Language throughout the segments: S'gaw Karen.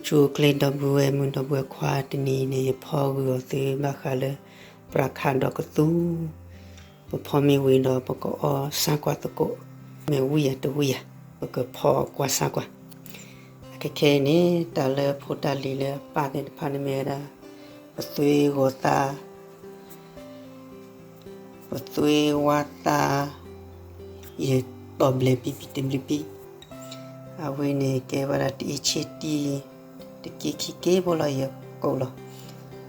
ဆူၣ်ချ့ဒီပုၢ်ဝဲၢ်မုၣ်ဒီပုၢ်ဝဲၢ်ခွါ တနံၤအံၤန့ၣ် ယဖီဂုာ်အီၤသုဘၣ်ဃးလၢ ပြးခးဒီးကသူ, ပဖီမ့ၢ်ဝံၤဒီး ပကအီၣ်ဆၣ်ကွၢ်သကိး, မ့ၢ်ဝံၣ်ယၤတဝံၣ်ယၤ ပကဖီကွၢ်ဆၣ်ကွၢ်. အခဲခဲအံၤန့ၣ် တၢ်လၢဖိတၢ်လံၤလၢအပၣ်သ့ၣ်တဖၣ်န့ၣ်မ့ၢ်ဝဲဒၣ် ပသွ့ဂီၤသး ပသွ့ဝါသး, ယတီၢ်ဘျဲးဘံဘံတဘျံးဘံ, အဝဲန့ၣ်ကဲဝဲဒၣ်တအ့ၣ်ဆ့တံၢ်, တက့ခံက့ဖိလီၤ ယကိးလီၤ.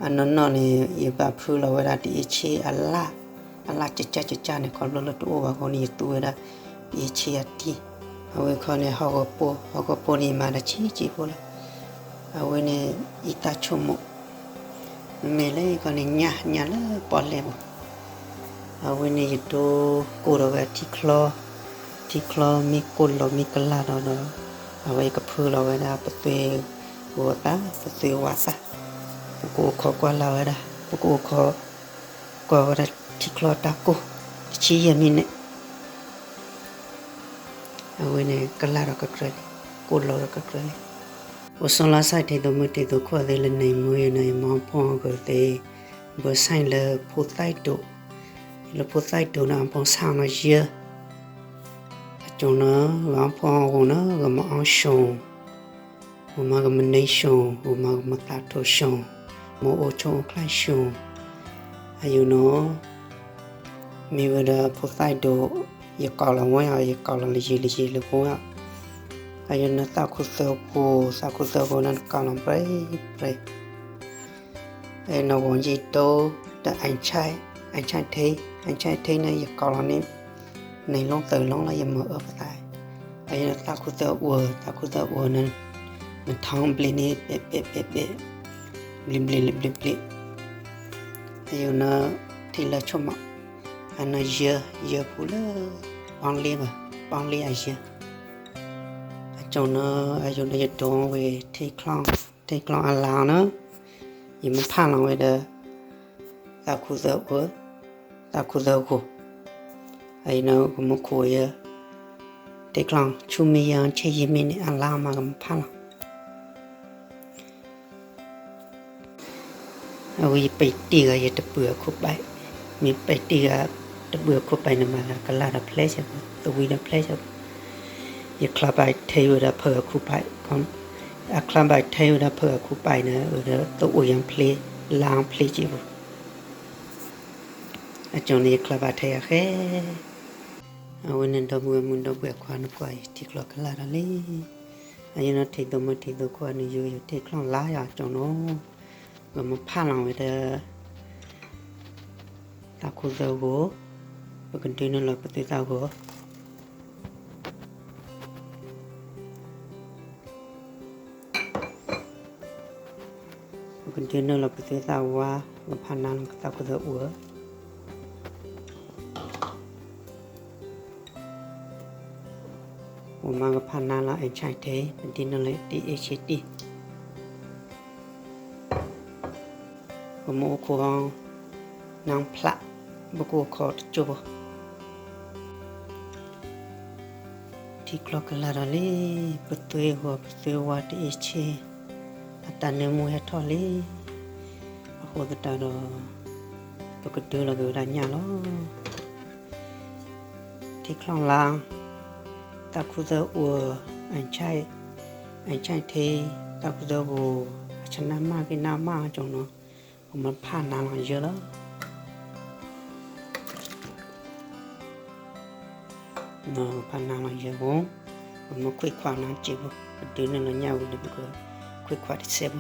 အနီၢ်နီၢ်န့ၣ် ယဘၣ်ဖုလီၤဝဲဒၣ်တအ့ၣ်ဆ့အလၣ်, အလၣ်ကကၢ်ကကၢ်န့ၣ် ခီဖျိလၢတအိၣ်ဘၣ်အဃိန့ၣ် ယသူဝဲဒၣ် တအ့ၣ်ဆ့အတံၢ်, အဝဲခီန့ၣ် ဟီၣ်ဂီၤပိၢ်, ဟီၣ်ဂီၤပိၢ်န့ၣ် ယမၤဒီးဆံးဆံးဖိလီၤ. အဝဲန့ၣ် အံသၣ်ဆိကမိၣ်, မ့မ့ၢ်လၢယခီန့ၣ် ညၣ် ညၣ်လၢပီၣ်လဲၣ်မး, အဝဲန့ၣ်ယဒိကိၢ်ဒီးဝဲထံချီ, ထံချီမ့ၢ်ကိၢ်လီၤမ့ၢ်ကလၢ်ဒီးဒီး အဝဲယကဖုလီၤဝဲဒၣ် ပသွ့ဂီၤသး ပသွ့ဝါသး, ပကအိၣ်ခိးကွၢ်လၢ်ဝဲဒၣ် ပကအိၣ်ခိးကွၢ်ဝဲဒၣ်ထံချီတၢ်ကိၢ် တဆံယဲၢ်မံးနံး အဝဲန့ၣ်ကလၢ်ဒီးကကြၢးလံ, ကိၢ်လီၤဒီးကကြၢးလံ. အိၣ်ဆီလီၤစၢ်ထံၣ်သိးမုၢ်ထံၣ်သိးခိၣ်သ့ၣ်လၢန့ၣ်မ့ၢ်ယနီၤ ယမၤဖီအဂီၢ်သ့ၣ်, ဘၢဆၣ်လၢဖိသၣ်ဒိၣ်, လၢဖိသၣ်ဒိၣ်န့ၣ် အဖီဆၣ်နီၤယၢ, အကၠိၤနီၤ ဂီၤဖီအဂီၢ်နီၤ ဂီၤမၤအီၣ်ဆိၣ်, ဂီၤမၤဂီၤမၤန့ၢ်ဆိၣ်, ဂီၤမၤဂီၤမၤသးထိၣ်ဆိၣ်, မၤအိၣ်ဆိၣ်အိၣ်ချါဆိၣ်, အယိာ်နီၤ မ့ၢ်ဝဲဒၣ်ဖိသၣ်ဒိၣ်, ယကိးလီၤဝဲအီၤ ယကိးလီၤလၢယံၤလၢယံၤလၢပှၤ, အယိာ်နီၤသးခူသၢဂိၢ်, သးခူသၢဂိၢ်န့ၣ် နကိးလီၤပြဲပြဲ, အယိာ်နီၤဂီၤယံၤဒိၣ်, ဒီးအဆၣ်, အဆၣ်ထံ, အဆၣ်ထံန့ၣ် ယကိးလီၤန့ၣ် န့ၣ်လီၤသၢလီၤလၢယမၤအၢပသး, အယိာ်နီၤသးခူသၢအိၣ်, သးခူသၢအိၣ်န့ၣ် နထီဘျံးန့ၣ် ပဲပဲပဲပဲ, ဘျံးဘျံးလၢဘျံးဘျံး, အယိာ်နီၤထံလၢဆိၣ်မး, အနီၤယၢ, ယၢပူၤလၢ ပီၣ်လ့ဘၣ်, ပီၣ်လ့အယၢ, အကၠိၤနီၤ အယိာ်နီၤယဒိဝဲ ထံချီအလါနီၤ, ယမၤဖးလီၤဝဲဒီး သးခူသၢအိၣ်, သးခူသၢဂိၢ်, အယိာ်နီၤကမူခိၣ်ယဲ, ထံချီဆူမ့ၢ်ယဲဆံးယဲၢ်မံးနံးန့ၣ် အလါမးကမၤဖးလီၤ. အဝဲယပဲာ်တံၢ်ဂၤယတပုၢ်အခိၣ်ပာ်, မ့ၢ်ပဲာ်တံၢ်ဂၤတပုၢ်အခိၣ်ပာ်န့ၣ်မးလၢကလၢ်ဒီးဖျဲၣ်ဆၢဖိ, သဝံဒီးဖျဲၣ်ဆၢဖိ, ယချါဘၣ်ထဲဝဲဒၣ်ဖၢအခိၣ်ပာ်, အချါဘၣ်ထဲဝဲဒၣ်ဖၢအခိၣ်ပာ်န့ၣ် ဝဲဒၣ်တအိၣ်ယံၤဖျဲၣ်, လါဖျဲၣ်က့ဖိ, အကၠိၤန့ၣ်ယချါဘၣ်ထဲအဃဲ အဝဲန့ၣ်ဒီပုၢ်ဝဲၢ်မုၣ်ဒီပုၢ်ဝဲၢ်ခွါနကွၢ်အံၤထံချီကလၢ်ဒီးလံ. အယိာ်နီၤထံၣ်သိးမုၢ်ထံၣ်သိးခိၣ်အနုၤယိယိၤထံချီလါယၤကၠိၤနီၤ, ပမၤဖးလီၤဝဲဒီး သးခူသၢဂိၢ်, ပကဒုးနုာ်လီၤပသုသၣ်ဂိၢ်, ပကဒုးနုာ်လီၤပသုသၣ်ဝါ, ပဖးနါလီၤပသၣ်ခူသၢအိၣ် ပမၤကဖးနါလီၤ အဆၣ်ထံ, ပဒုးနုာ်လီၤတအ့ၣ်ဆံးတံၢ်, ပမၤအိၣ်ခိးနါဖျး, ပကအိၣ်ခိးတကၠိၢ်ဖိ ထံချီကလၢ်ဒီးလံ, ပသွ့ဂီၤပသွ့ဝါတအ့ၣ်ဆံး, အတၢ်နၢမူဟဲထီၣ်လံ, အဃိသတးဒီး ပကဒုးလီၤက့ၤဝဲဒၣ်ညၣ်လီၤ. ထံချီလါ, သးခူသၢအိၣ်, အဆၣ်ထံ, သးခူသၢဂိၢ်, အဆနါမၢ်က့ၤနါမၢ်ကၠိၤနီၤ, ပမၤဖးနါလီၤယၢလီၤ. ပဖးနါလီၤယၢဖိ, ပမၤခွံခွါနါစ့ဖိ, ပဒုးနုာ်လီၤညၣ်ဝံၤဒီး ပကခွံခွါတစဲးဖိ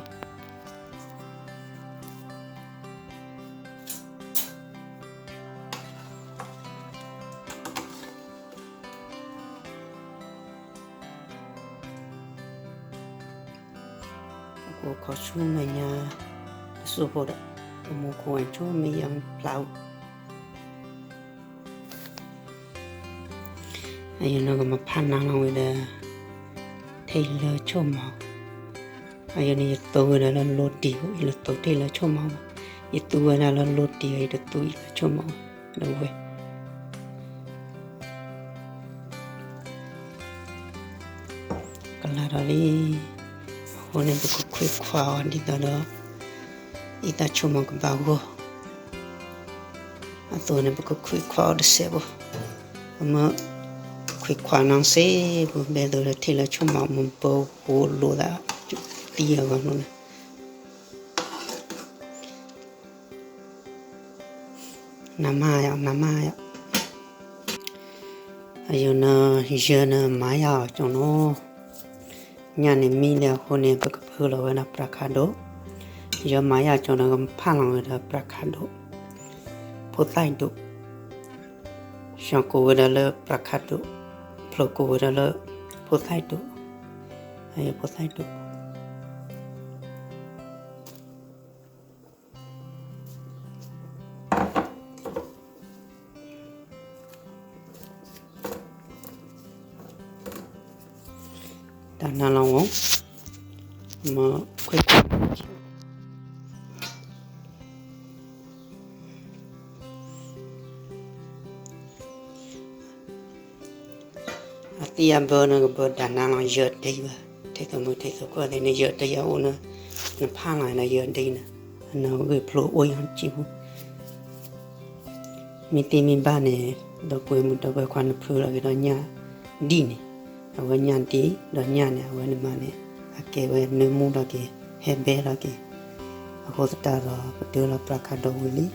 ပကအိၣ်ခိးဆူမဲာ်ညါတစိၢ်ဖိဒီး ပမၤအိၣ်ခိးဝဲဆူမဲာ်ညါဖျါဧိၤ, အယိာ်နီၤကမၤဖးနါလီၤဝဲဒီး ထံလၢဆိၣ်မး, အယိာ်န့ၣ်ယသူဝဲဒၣ်လၢလိတံၢ်ဧိၤ, ယတသူထံလၢဆိၣ်မးဘၣ်, ယသူဝဲဒၣ်လၢလိတံၢ်ဧိၤ, ယတသူလၢဆိၣ်မးလၢဝဲ ကလၢ်ဒီးလံ, အဃိ အဃိန့ၣ် ပကခွဲးခွးအီၤဒ်သိးဒီး အံသၣ်ဆိကမိၣ်ကဘၣ်ဂီၢ်အသိးန့ၣ် ပကခွဲးခွးအီၤတစဲးဖိ, ပမ့ၢ်ခွဲးခွးနီၣ်စ့ဖိ ဘဲသိးဒီးထံၣ်လၢဆိကမိၣ်မ့ၢ်ပဂိၤလိာ်သး သံအဂီၢ်န့ၣ် နမါယၤ နမါယၤ, အယိာ်န ယၢၤနမါယၤအီၤကၠီနီၤ, ညၣ်န့ၣ်မံလၢအဃိန့ၣ် ပကဖုလီၤဝဲဒၣ်ပြးခးဒိၣ်, ယၢၤမါယၤကၠီနီၤ ကဖးလီၤဝဲဒၣ်ပြးခးဒိၣ်, ဖိသၣ်ဒိၣ်, ရှီကိးဝဲဒၣ်လၢပြးခးဒိၣ်, ဖျိးကိးဝဲဒၣ်လၢ ဖိသၣ်ဒိၣ်, အယၢၤဖိသၣ်ဒိၣ် တၢ်နါလီၤဝဲ, မ့ၢ်ခွဲးခွး အသံအဘၢန့ၣ် ကဘၢတၢ်နါလီၤ ယၢၤတယၢၤ, ထဲသိးမုၢ်ထဲသိးခွါသ့ၣ်န့ၣ် ယၢၤတယၢၤအိၣ်န့ၣ်, နဖးလီၤန့ၣ် ယၢၤဒ်န့ၣ်, အနီၢ်ဂံၢ်ဖျိအိၣ်ယီၤစံးဖိ မ့ၢ်သ့မ့ၢ်ဘၣ်န့ၣ် ဒီပုၢ်ဝဲၢ်မုၣ်ဒီပုၢ်ဝဲၢ်ခွါ နဖုလီၤက့ၤဒီးညၣ်ဒံၣ်န့ၣ်, အဝဲညၣ်ဒံၣ် ဒီးညၣ်န့ၣ် အဝဲန့ၣ်မးန့ၣ် အကဲဝဲနၢမူထီၣ်က့ၤ ဟဲဘဲထီၣ်က့ၤ, အဃိသတးဒီး ပတၢလီၤပြးခးဒိၣ်ဝံၤလံ,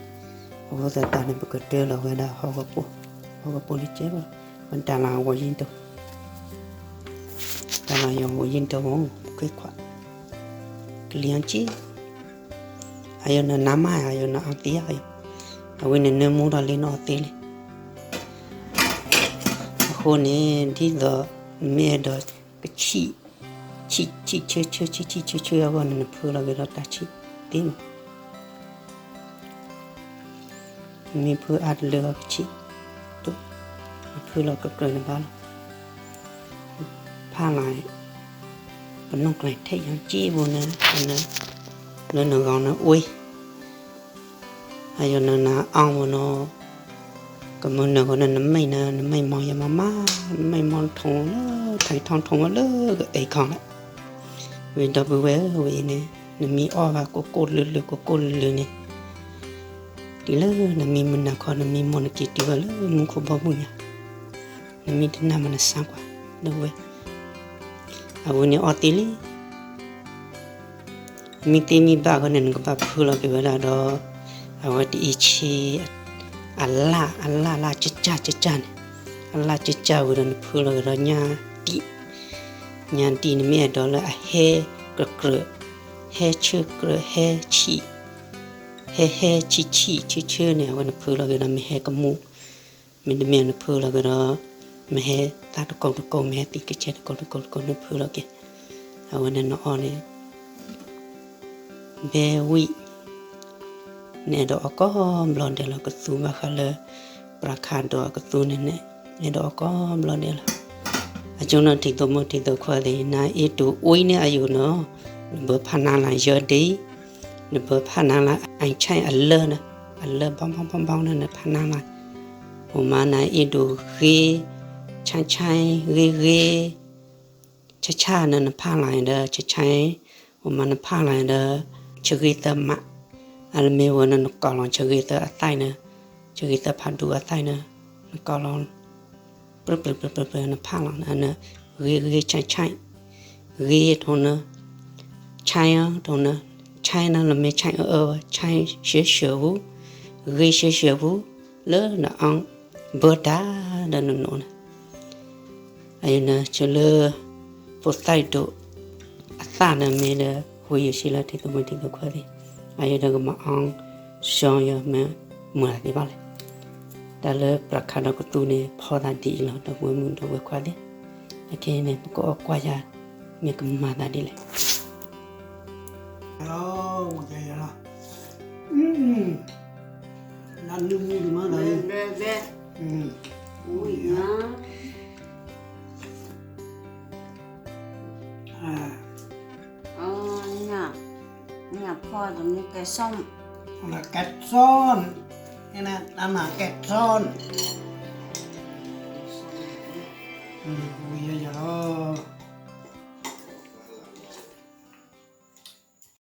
အဃိသတးန့ၣ် ပကတၢလီၤဝဲဒၣ်ဟီၣ်ကပိၢ်, ဟီၣ်ကပိၢ်လံကဲဘၣ်, ပတၢ်လီၤဂီၤယံၤဒိၣ် တၢ်လီၤယီၤဂီၤယံၤဒိၣ် ခွဲးခွး ကလံၤအီၤက့ အယိာ်နနါမါယၤ အယိာ်နအီသံယၤ, အဝဲန့ၣ်နၢမူထီၣ်လံ နအီသံလံ, အဃိန့ၣ် ဒ်သိး နမ့ၢ်အဲၣ်ဒိး ကဆံး ဆံး ဆံးဆၢဆၢ ဆံးဆံးဆၢဆၢအဂီၢ်န့ၣ် နဖုလီၤက့ၤဒီးတၢ်ဆံးသ့မး နမ့ၢ်ဖုအါတလၢအကဆံး, နဖုလီၤကကြၢးနဘၣ်လီၤ, ဖးလီၤ, ပနီၢ်ကျဲထဲယီၤက့ဘိန့ၣ်, လၢနဂီၤန့ၣ်အိၣ်, အယိာ်နနအီဝဲနီၤ, ကမုၢ်နၢၤဃီန့ၣ် နမဲာ်န့ၣ် နမဲာ်မီၢ်ယမၤမး, နမဲာ်မီၢ်ထီၣ်လၢ ထီၣ်ထီၣ်ထီၣ်ဝဲလၢကအဲၣ်ခီလီၤ, ဝံၤဒီပုၢ်ဝဲၢ်ဧၢ ဝဲအံၤန့ၣ် နမ့ၢ်အီဘၣ်ကိၢ်ကိၢ်လုာ်လုာ် ကိၢ်ကိၢ်လုာ်လုာ်န့ၣ်, တုၤလၢနမံမုၢ်နၤခီ နမံမီၢ်နက့ၤတုၤဝဲလၢမူခိၣ်ဘီမုၢ်ညါ, နမံတနၢ်မးနဆါကွၢ်, ဒီပုၢ်ဝဲၢ်, အဝဲန့ၣ်အီသံလံ မ့ၢ်သ့မ့ၢ်ဘၣ်ဃီန့ၣ် နကဘၣ်ဖုလီၤက့ၤဝဲဒၣ်ဒီး အဝဲတအံၤဆ့ အလၣ် အလၣ်လၣ်ကၢ်ကၢ်ကၢ်ကၢ်န့ၣ်, အလၣ်ကၢ်ကၢ်ဝံၤဒီး နဖုလီၤက့ၤဒီးညၣ်ဒံၣ်, ညၣ်ဒံၣ် နမ့ၢ်အဲၣ်ဒိးလၢအဟဲကြၢးကြၢး, ဟဲဆၢကြၢး ဟဲဆံး, ဟဲဟဲဆံးဆံးဆၢဆၢန့ၣ် အဝဲနဖုလီၤက့ၤဒီး မ့ၢ်ဟဲကမူၣ်, မ့တမ့ၢ်နဖုလီၤက့ၤဒီး မ့ၢ်ဟဲသၣ်တကိးတကိး မ့ၢ်ဟဲသံကဆဲတကိးတကိးတကိး နဖုလီၤက့ၤ, အဝဲန့ၣ်နအီန့ၣ် ဘဲဝံၣ်, နအဲၣ်ဒိးအီကိးဘျီဒဲးလီၤ ကသူဘၣ်ဃးလၢ ပြးခးဒိၣ်အကသူန့ၣ်န့ၣ် နအဲၣ်ဒိးအီကိးဘျီဒဲးလီၤ. အကၠိနီၤ ထံၣ်သိးမိၢ်ထံၣ်သိးခွါသ့ၣ် နအဲၣ်ဒိးအီန့ၢ်အယိာ်နီၤ နဘၢဖးနါလၢယၢၤဒ့, နဘၢဖးနါလၢ အဆဲအလၢန့ၣ်, အလၢဘီဘီဘီဘီန့ၣ် နဖးနါလၢ, အိၣ်မးနအဲၣ်ဒိးဂ့ၤ ဆဲဆဲ ဂ့ၤဂ့ၤ ဆဲဆဲန့ၣ် နဖးလီၤဒီး ဆဲဆဲ, အိၣ်မးနဖးလီၤဒီး ဆၢဂ့ၤသၢမး, အလၢမ့ၢ်ဝဲန့ၣ် နကိးလီၤဆၢဂ့ၤသၢအသၣ်န့ၣ်, ဆၢဂ့ၤသၢဖးဒိၣ်အသၣ်န့ၣ်, နကိးလီၤ ပြၢပြၢပြၢပြၢ နဖးလီၤန့ၣ် ဂ့ၤဂ့ၤဆဲဆဲ, ဂ့ၤထီၣ်န့ၣ်, ဆဲထီၣ်န့ၣ်, ဆဲန့ၣ် လၢမ့ၢ်ဆဲအၢအၢဝဲ ဆဲဆှၢဆှၢပူၤ, ဂ့ၤဆှၢဆှၢပူၤ လၢနအီ ဘၢတၢ်ဒီးနနိးန့ၣ် အယန့ၣ် ဆၢလၢ ဖိသၣ်ဒိၣ် အသၣ်န့ၣ်မ့ၢ်ဒီး ဃိယိၤဆံလၢထံၣ်သိးမိၢ်ထံၣ်သိးခွါသ့ၣ် အယဒီးကမၤအီ စီယီၤမ့ၢ်မၤသးဒ်ဘၣ်လဲၣ်. တၢ်လၢပြးခးဒီးကသူန့ၣ် ဖီသးဒ်အံၤလီၤ ဒီပုၢ်ဝဲၢ်မုၣ်ဒီပုၢ်ဝဲၢ်ခွါသ့ၣ်. အခဲအံၤန့ၣ် ပကအီၣ်ကွၢ်ယၤ မ့ၢ်ကမၤသးဒ်လဲၣ်. လၢနမူဒမါလီၤ ဘဲဘဲ ဝံၤညါ အီ ညၣ် ညၣ်ဖီတမ့ၢ်ကဲစီၣ် ကဲစီၣ် တၢ်မၤကဲစီၣ် ဝံၤယၤလီၤ